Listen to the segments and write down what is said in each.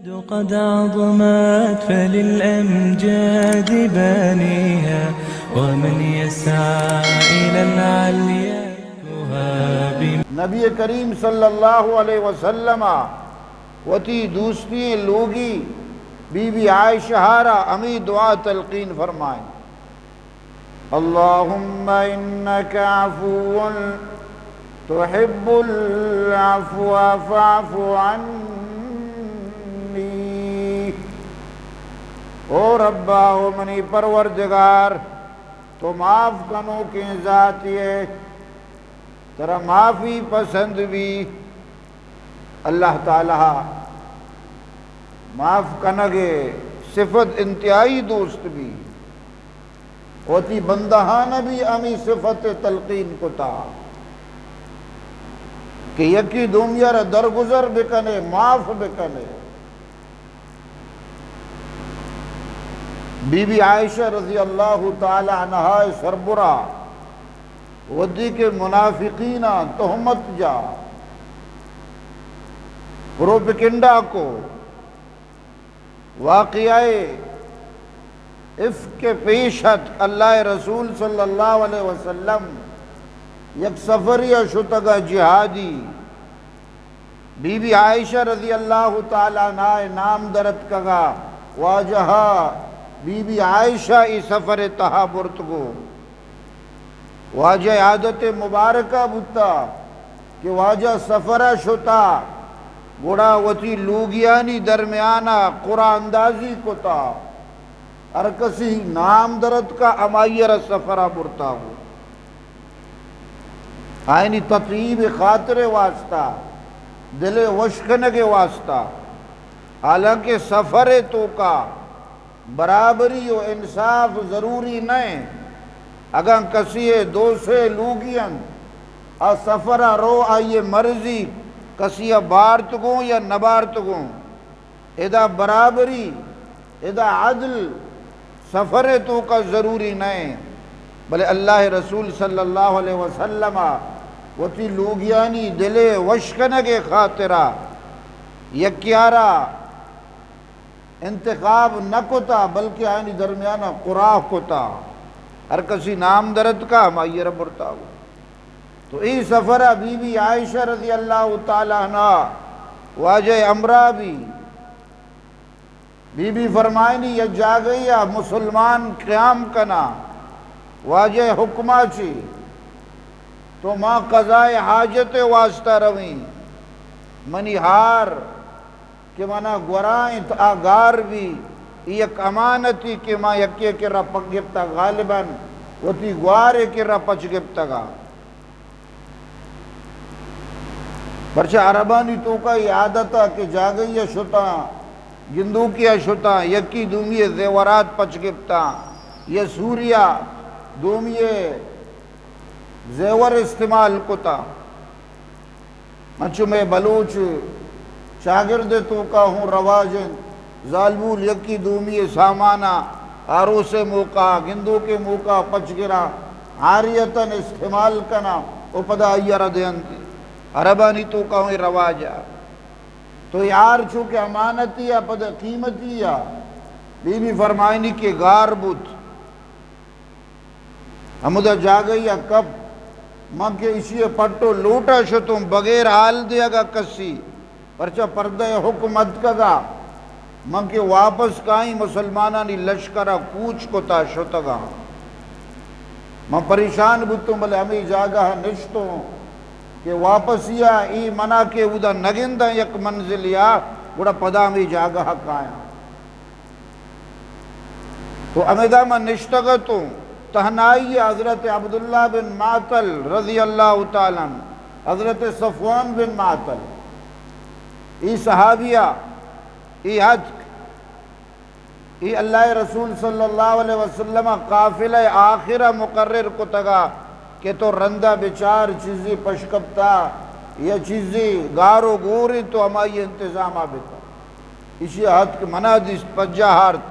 قد عظمت فللأمجاد بانيها، ومن يسعى إلى العليا يهاب. نبی کریم صلی اللہ علیہ وسلم ءَ وتی دوستی ئیں لوگی بی بی عائشہ ءَ را ہمے دعا تلقین فرمائیں۔ اللهم إنك عفو تحب العفو فاعف عني۔ او ربا، او منی پروردگار، تو معاف کنوکیں ذاتے ئے، ترا معافی پسند بی۔ اللہ تعالی معاف کنگ ءِ صفت انتہائی دوست بی۔ وتی بندہان ءَ بھی ہمے صفت تلقین کتا کہ یکے دومی ءَ را درگزر بکنے، معاف بکنے۔ بی بی عائشہ رضی اللہ تعالی عنہا ءِ سربرا وھدے کہ منافقیناں تہمت جا، پروپیگنڈا کو، واقعہ افک پیش اتک، اللہ ءِ رسول صلی اللہ علیہ وسلم یک سفرے ءَ شتگ ءَ جہادی، بی بی عائشہ رضی اللہ تعالی عنہا ءِ نام در اتکگ ءَ، واجہ ءَ بی بی عائشہ اے سفر ءِ تہا برتگو۔ واجہ ءِ عادت مبارکہ بوتا کہ واجہ سفر ءَ شتا، گڑا وتی لوگیانی درمیان ءَ قرعہ اندازی کتا، ہر کسی نام در اتکا، ہمائی ءَ را سفر ءَ برتا گو۔ آیانی تطیب خاطر ءِ واسطہ، دل ءِ وش کنگ ءِ واسطہ، حالانکہ سفر ءِ توکا برابری و انصاف ضروری نہ انت۔ اگاں کسی ءِ دو سے لوگی انت، آ سفر ءَ رو، آئی ءِ مرضی، کسی ءَ بارت گوں یا نہ بارت گوں، ادا برابری، ادا عدل سفر ءِ توکا ضروری نہ انت، بلے اللہ ءِ رسول صلی اللہ علیہ وسلم ءَ وتی لوگیانی دل ءِ وش کنگ ءِ خاطرا یکے ءَ را انتخاب نہ کتا، بلکہ آیانی درمیان ءَ قرعہ کتا۔ ہر کسی نام در اتکا، ہمائی ءَ را برتا گو۔ تو اے سفر ءَ بی بی عائشہ رضی اللہ تعالی عنہا واجہ ءِ ہمراہ بی۔ بی بی فرمائنی، یک جاگہے ءَ مسلمان قیام کنا، واجہ ءِ حکما چی، تو ما قضائے حاجت ءِ واسطہ رویں، منی ہار کہ منا گورا انت، آ گار بی، اے یک امانتی کہ ما یکے کرا پچ گپتا، غالباً وتی گوارے کرا پچ گپتگا۔ پرچہ عربانی توکا اے عادت ءَ کہ جاگہے ءَ شتاں، گندوکے ءَ شتاں، یکے دومی ءِ زیورات پچ گپتاں، یا سوریا دومی ءِ زیور استعمال کتا۔ انچو مئے بلوچ چاگرد ءِ توکا ہوں رواج انت، زالبول یکے دومی ءِ سامانا آروس ءِ موقع، گندوک ءِ موقع پچ گراں، عاریتاً استعمال کناں و پدا آئی ءَ را دینت۔ عربانی توکا ہوں اے رواج ءَ۔ تو یار چو کہ امانتی ءَ پدا قیمتی ءَ، بی بی فرمائنی کہ گار بوت۔ ہمودا جاگہے ءَ کپ، من کہ ایشی ءِ پٹ و لوٹا شتوں بغیر حال دیگا کسی، پرچا پردہ ءِ حکم اتکگا، من کہ واپس کائیں مسلمانانی لشکر ءَ کوچ کتا شتگاں۔ من پریشان بوتوں، بلے ہمے جاگہ ءَ نشتوں کہ واپسی ءَ اے منا کہ اودا نگنداں یک منزلے ءَ، گڑا پدا ہمے جاگہ ءَ کایاں۔ تو ہمدا من نشتگ اتوں، تہنائی ءَ حضرت عبداللہ بن معطل رضی اللہ تعالی عنہ، حضرت صفوان بن معطل، اے صحابی ءَ اے اتک، اے اللہ ءِ رسول صلی اللہ علیہ وسلم ءَ قافلہ ءِ آخر ءَ مقرر کتگا کہ تو رندا بچار، چیزے پش کپتا یا چیزے گار و گور انت، تو ہمائی انتظام ءَ بکن۔ ایشی ءَ اتک، منا دیست، پجاہ آرت،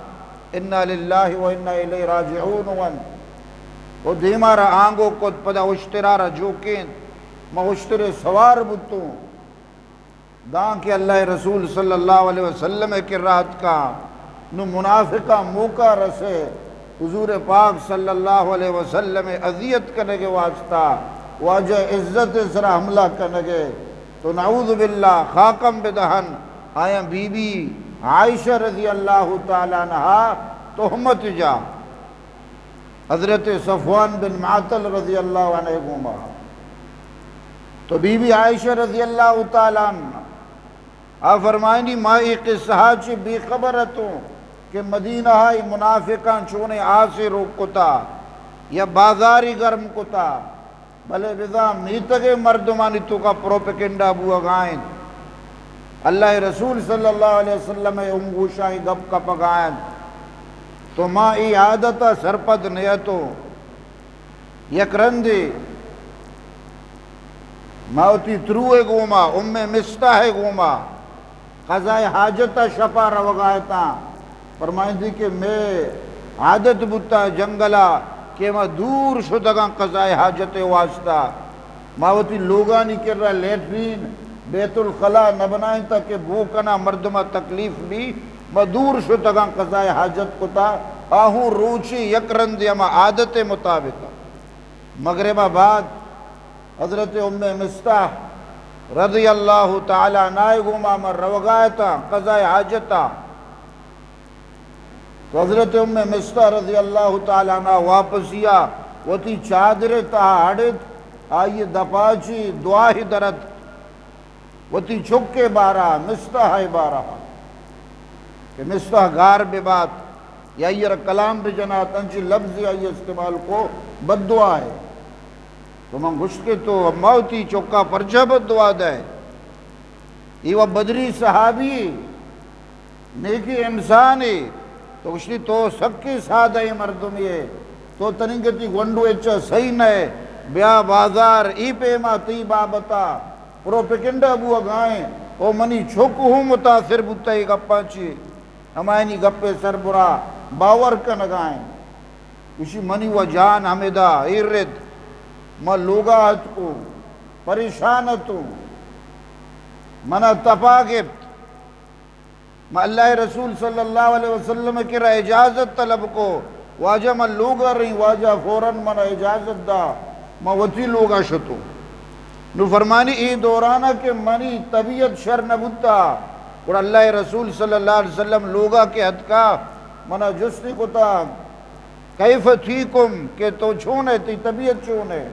انا للہ و انا الیہ راجعون ونت و دیما را آنگو کت، پدا اشترا را جوکینت۔ من اشتر ءَ سوار بوتوں۔ دانکہ اللہ رسول صلی اللہ علیہ وسلم ءِ کرا اتکاں، نوں منافقاں موقع رسے حضور پاک صلی اللہ علیہ وسلم ءِ اذیت کنگ ءِ واسطہ، واجہ ءِ عزت ءِ سرا حملہ کنگ ءِ، تو نعوذ باللہ خاکم بدہن، آیاں بی بی عائشہ رضی اللہ تعالی عنہا تہمت جا حضرت صفوان بن معطل رضی اللہ عنہ ءِ گوما۔ تو بی بی عائشہ رضی اللہ تعالی عنہا فرمائنی، ما اے قصہ ءَ چہ بے خبر اتوں کہ مدینہ ءَ اے منافقاں چونیں آسے روک کتا یا بازارے گرم کتا، بلے بزاں میتگ ءِ مردمانی توکا پروپیگنڈا بوگا انت۔ اللہ ءِ رسول صلی اللہ علیہ وسلم ءِ ہمگوشاں اے گپ کپگا انت۔ تو ما اے عادت ءَ سرپد نیتوں۔ یک رندے ما وتی ترو ءِ گوما، ام مصطح ءِ گوما قضائے حاجت ءَ شپا روگا اتاں۔ فرمائنتی کہ مئے عادت بوتا جنگلا کہ ما دور شتگاں قضائے حاجت ءِ واسطہ۔ ما وتی لوگانی کرا لیٹرین، بیت الخلا نہ بنائینتا کہ بو کنا مردما تکلیف بی۔ ما دور شتگاں قضائے حاجت کتا۔ آہوں روچے یک رندے ہما عادت ءِ مطابق مغرب ءَ بعد حضرت ام مصطح رضی اللہ تعالی عنہا ءِ گوما ما روگا اتاں قضائے حاجتا۔ تو حضرت ام مصطح رضی اللہ تعالی عنہا واپسیا وتی چادر ءِ تہا اڑت، آئی ءِ دپا چی دعا ہی درت وتی چک ءِ بارہ، مصطح ءِ بارہ، کہ مصطح گار ببات، یا آئی را کلام بجنات، انچیں لبزے آئی استعمال کو، بددعا ہے۔ تو من گوشت کہ تو اما وتی چکا پرچا بددعا دئے؟ اے و بدری صحابی، نیکیں انسانے۔ تو گوشتی تو سکیں سادہ مردمے ئے، تو تننگتی گونڈو اچا صحیح نہ ئے، بیا بازار، اے پیما تئی بابتا پروپیگنڈا بوگا ایں، او منی چک ہوں متاثر بوتا اے گپاں چی، ہمایانی گپے سربرا باور کنگا ایں۔ گوشی منی و جان ہمدا ایر رد، من لوگا اتکوں، پریشان اتوں، منا تپا گپت۔ ما اللہ رسول صلی اللہ علیہ وسلم کرا اجازت طلب کو، واجہ من لوگا رہی، واجہ فوراً منا اجازت دا، ما وتی لوگا شتو۔ نو فرمانی اے دورانا کہ منی طبیعت شر نہ بوتا، گڑا اللہ رسول صلی اللہ علیہ وسلم لوگا کہ اتکا، منا جستی کتا، کیف فیکم، کہ تو چون ئے، تئی طبیعت چون ئے؟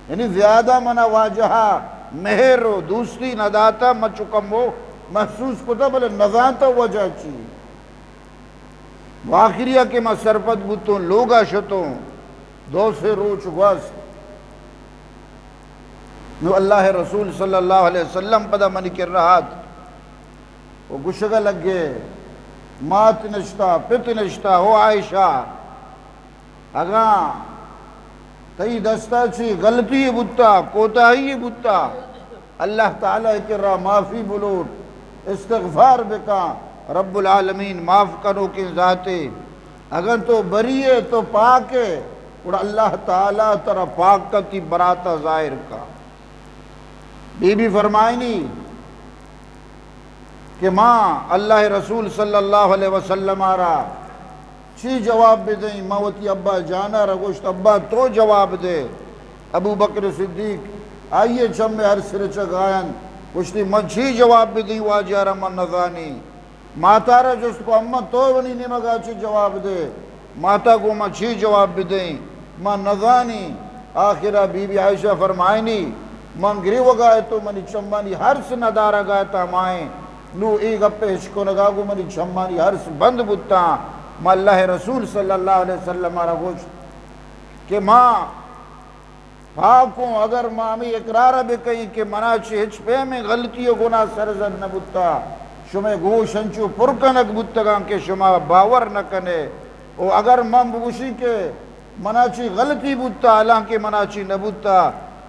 یعنی زیادہ منا واجہا مہر و دوستی نہ داتا، من چو کمو محسوس کتا، بلے نزانتا وجہ چی۔ و آخریا کہ من سرپد بوتوں، لوگا شتوں، دو سے روچ گوست۔ نو اللہ رسول صلی اللہ علیہ وسلم پدا منی کرا آت و گوشگا لگے، مات نشتا، پت نشتا، او عائشہ، اگاں تئی دستا چی غلطی بوتا، کوتاہی بوتا، اللہ تعالی کرا معافی بلوٹ، استغفار بکاں، رب العالمین معاف کنوکیں ذاتے۔ اگاں تو بری ئے، تو پاک ئے، گڑا اللہ تعالی ترا پاک کنت، تئی براتا ظاہر کا۔ بی بی فرمائنی کہ ما اللہ رسول صلی اللہ علیہ وسلم را چی جواب بدئیں؟ ما وتی ابا جانا را گوشت، ابا تو جواب دے۔ ابو بکر صدیق آئی چم ہر سرچ گایاں، گوشتی من چی جواب بدئیں واجہ را، من نزانی۔ ماتا را جست کو، اماں تو منی نیمگا چی جواب دے؟ ماتا گو من چی جواب بدئیں؟ من نزانی۔ آخرا بی بی عائشہ فرمائنی، من گریوگا اتوں، منی چمانی ہرس ندارگا اتاں مائیں۔ نو اے گپ اشکنگا گو منی چمانی ہرس بند بوتاں۔ من اللہ رسول صلی اللہ علیہ وسلم را گوشت کہ ما پاکوں، اگر ما ہمے اقرار بکئیں کہ منا چہ ہچ پیمیں غلطی و گناہ سرزد نہ بوتا، شمئے گوش انچو پر کنگ بوتگاں کہ شما باور نہ کنے۔ و اگر من بگوشی کہ منا چی غلطی بوتا، حالانکہ منا چی نہ بوتا،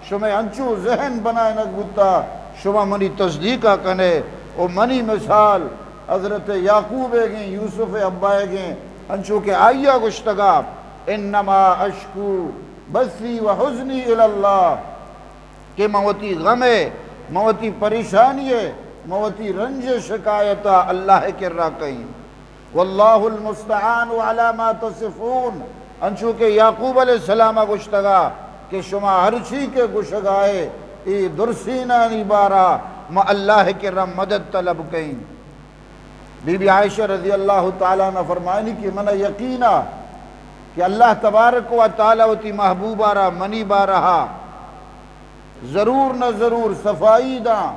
شمئے انچو ذہن بنائینگ بوتا، شما منی تصدیقا کنے۔ و منی مثال حضرت یعقوب ئیگیں، یوسف ابا ئیگیں، انچو کہ آئیا گوشتگا، انما اشکو بثی و حزنی الی اللہ، کہ من وتی غم ء، من وتی پریشانی ء ما وتی رنج شکایتا اللہ کرا کئیں۔ واللہ المستعان علی ما تصفون۔ انچو کہ یعقوب علیہ السلام گوشتگا کہ شما ہرچی کہ گوشگائے، اے درسینانی بارا ما اللہ کرا مدد طلب کئیں۔ بی بی عائشہ رضی اللہ تعالی عنہ فرمائنی کہ منا یقینا کہ اللہ تبارک و تعالی وتی محبوبا را منی بارہا ضرور نہ ضرور صفائی داں،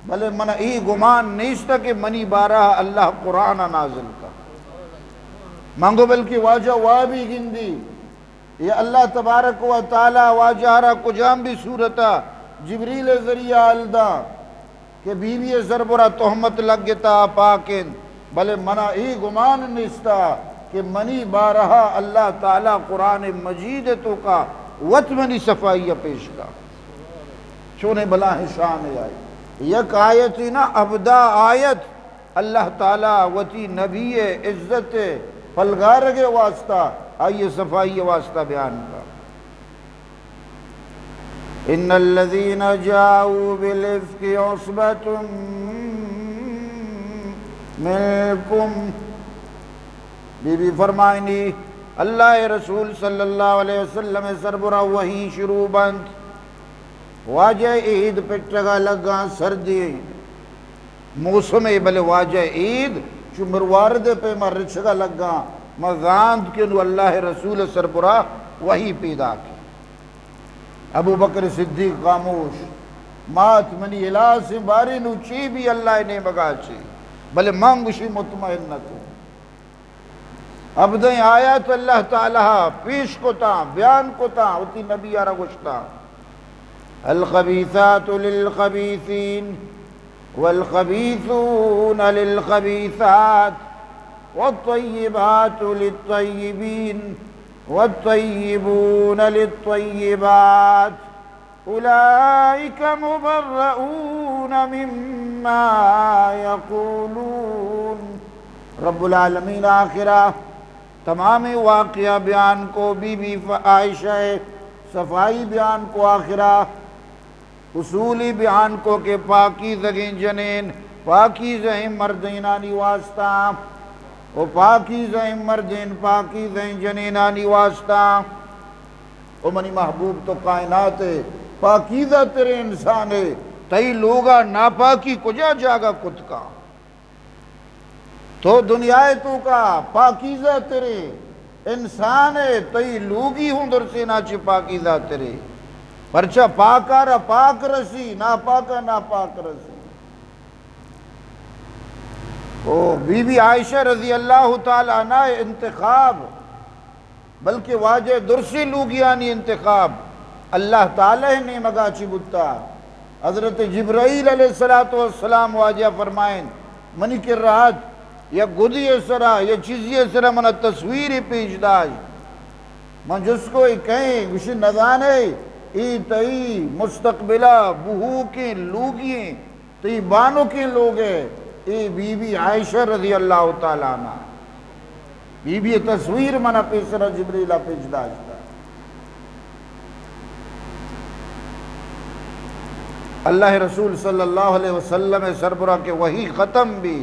بلے منا اے گمان نیست کہ منی بارہا اللہ قرآن نازل کا۔ من گو بلکہ واجہ وابی گندی، یا اللہ تبارک و تعالی واجہ را کجام بھی صورتا جبریل ذریعہ الدا کہ بی بی سربرا تہمت لگتا پاک انت، بلے منا اے گمان نیستا کہ منی بارہا اللہ تعالی قرآن مجید توکا وت منی صفائی پیش کا۔ چونیں بلاہیں شان آئی۔ یک آیت نہ، ہبدہ آیت اللہ تعالی وتی نبی عزت پلگارگ واسطہ، آئی صفائی واسطہ بیان کا۔ ان الذين جاءوا بالافك عصبة منكم۔ بی بی فرمائنی، اللہ رسول صلی اللہ علیہ وسلم سربرا وحی شروع بنت۔ واجہ عید پٹگا لگا، سردی موسم، بلے واجہ عید چو مروارد پیما رچگا لگا۔ ما زانت کہ نو اللہ رسول سربرا وحی پیدا کی۔ ابو بکر صدیق خاموش، مات منی ہلاس باری، نو چی بھی اللہ نیمگا چی، بلے من گوشی مطمئن نہ تو۔ ابدیں آیات اللہ تعالی پیش کتاں، بیان کتاں، وتی نبی آرا گوشتاں، الخبیثات للخبیثین والخبیثون للخبیثات والطیبات للطیبین والطیبون للطیبات اولئک مبرؤون مما یقولون۔ رب العالمین آخرا تمام واقعہ بیان کو، بی بی ف-، عائشہ صفائی بیان کو، آخرا اصولی بیان کو کہ پاکیزگیں جنین پاکیزہیں مردینانی واسطہ و پاکیزہیں مردین پاکیزہیں جنینانی واسطہ۔ او منی محبوب، تو کائنات ء پاکیزہ تریں انسان ء، تئی لوگا ناپاکی کجا جاگہ کتکا؟ تو دنیا ء توکا پاکیزہ تریں انسان ء، تئی لوگی ہوں درسینا چہ پاکیزہ تریں۔ پرچا پاکا را پاک رسی، ناپاکا ناپاک رسی۔ او بی بی عائشہ رضی اللہ تعالی عنہ انتخاب، بلکہ واجہ درسیں لوگیانی انتخاب اللہ تعالی نیمگا چی بوتا۔ حضرت جبرائیل علیہ الصلوۃ والسلام واجہ فرمائیں، منی کرا ات، یا گدی سرا، یا چیزی سرا منا تصویر پیش داشت۔ من جست کو اے کئیں؟ گوشی نزانے، اے تئی مستقبلا بہوکیں لوگی ایں۔ تئی بانکیں لوگ ء، اے بی بی عائشہ رضی اللہ تعالی عنہا۔ بی بی ء تصویر منا پیسرا جبریل ء پیش داشتہ۔ اللہ رسول صلی اللہ علیہ وسلم ء سربرا کہ وحی ختم بی،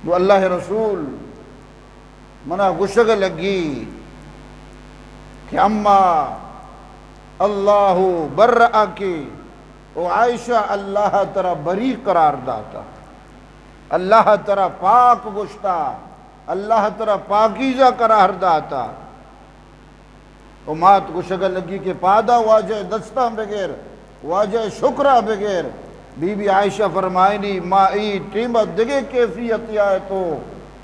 تو اللہ رسول منا گوشگ لگی کہ اما اللہ برأکی، او عائشہ، اللہ ترا بری قرار داتا، اللہ ترا پاک گوشتا، اللہ ترا پاکیزہ قرار داتا۔ و مات گوشگ لگی کہ پادا واجہ دستاں بگر، واجہ شکرا بگر۔ بی بی عائشہ فرمائنی، ما ای ٹیم دگہ کیفیت آئے تو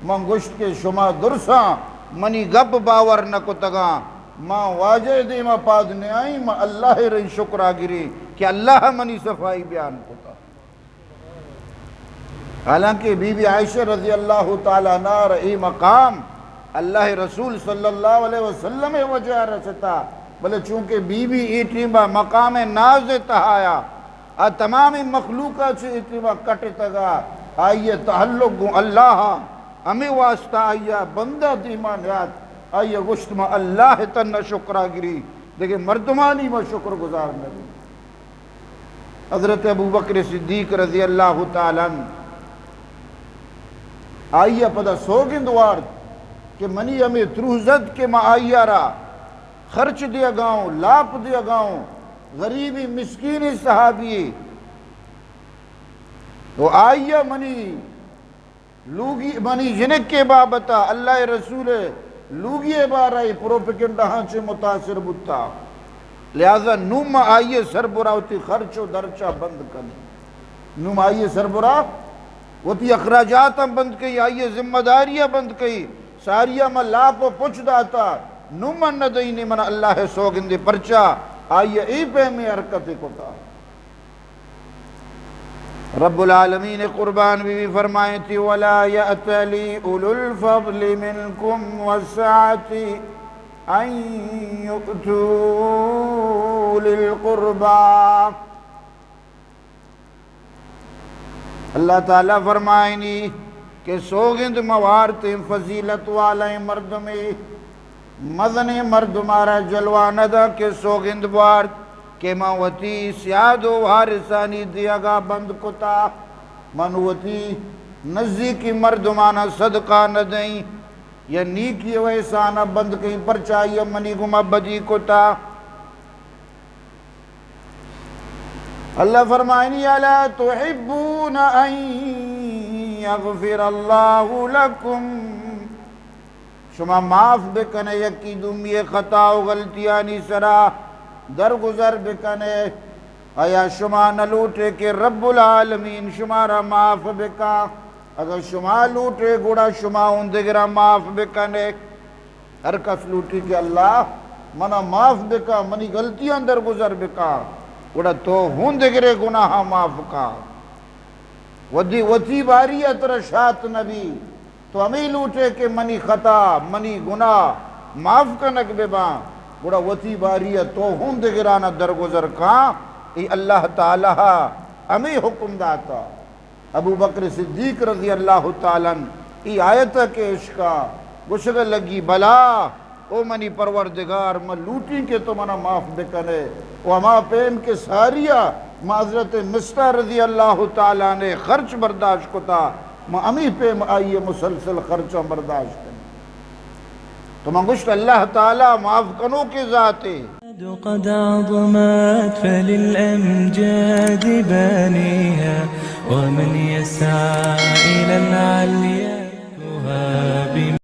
من گوشت کہ شما درساں منی گپ باور نہ کتگاں، ما واجہ دیما پاد نیائیں، ما اللہ رئی شکرا گریں کہ اللہ منی صفائی بیان کتا۔ حالانکہ بی بی عائشہ رضی اللہ تعالی عنہا را اے مقام اللہ رسول صلی اللہ علیہ وسلم ء وجہ رستا، بلے چونکہ بی بی اے ٹیما مقام ناز ء تہایا، آ تمام مخلوقا چہ اے ٹیما کٹتگا، آئی ء تعلق گوں اللہ ء، ہمے واسطہ آئی ء بندہ دیما نیات، آئی ء گوشت، ما اللہ ء تھنا شکرا گری، دگہ مردمانی ما شکر گزار نہ بی۔ حضرت ابوبکر صدیق رضی اللہ تعالی عنہ آئی ءَ پدا سوگند وارت کہ منی ہمے تروہ زد کہ من آئی ءَ را خرچ دیگا اوں، لاپ دیگا اوں، غریبیں مسکینیں صحابی ءَ، و آئی ءَ منی لوگی، منی جنک ءِ بابت ءَ اللہ ءِ رسول ءِ لوگی ءِ بارہ ءَ پروپیگنڈاہاں چہ متاثر بوتا، لہذا نوں من آئی ءِ سربرا وتی خرچ و درچ ءَ بند کنیں۔ نوں من آئی ءِ سربرا وتی اخراجاتاں بند کئی، آئی ءِ ذمہ داری ءَ بند کئی، ساری ءَ من لاپ و پچ داتا، نوں من نہ دئینی، من اللہ ءِ سوگندے، پرچا آئی ءَ اے پیمیں حرکتے کتا۔ رب العالمین ءِ قربان بی بی فرمائیں تھی، ولا يأتل أولو الفضل منكم والسعة أن يؤتوا أولي القربى۔ اللہ تعالی فرمائنی کہ سوگند موارتیں فضیلت والیں مردمے، مزنیں مردمارا جلوہ نہ دا کہ سوگند بوارت کہ من وتی سیاد و وارثانی دیگا بند کتا، من وتی نزیکی مردمانا صدقہ نہ دئیں یا نیکی و احسانا بند کئیں، پرچا آئی ءَ منی گوما بدی کتا۔ اللہ فرمائنی، الا تحبون ان یغفر اللہ لکم، شما معاف بکنے یکی دومی ءِ خطا و غلطیانی سرا درگزر بکنے؟ آیا شما نہ لوٹے کہ رب العالمین شمارا معاف بکا؟ اگر شما لوٹے گڑا شما اوں دگرا معاف بکنے۔ ہر کس لوٹی کہ اللہ منا معاف بکا، منی غلطیاں درگزر بکا، گڑا تو ہوں دگرے گناہاں معاف کا۔ ودی وتی باری ءَ ترا شات نبی، تو ہمے لوٹے کہ منی خطا، منی گناہ معاف کنگ بباں، گڑا وتی باری ءَ تو ہوں دگرانا درگزر کاں۔ اے اللہ تعالی ءَ ہمے حکم داتا۔ ابوبکر صدیق رضی اللہ تعالی عنہ ای آیت ءَ کہ اشکا، گوشگ ءَ لگی، بلا، او منی پروردگار، من لوٹیں کہ تو منا معاف بکنے۔ و ہما پیم کہ ساریا من حضرت مصطح رضی اللہ تعالی عنہ خرچ برداشت کتا، من ہمے پیم آئی مسلسل خرچاں برداشت کنیں۔ تو من گوشت، اللہ تعالی معاف کنوکیں ذاتے۔ قد عظمت فللأمجاد بانيها، ومن يسعى إلى العليا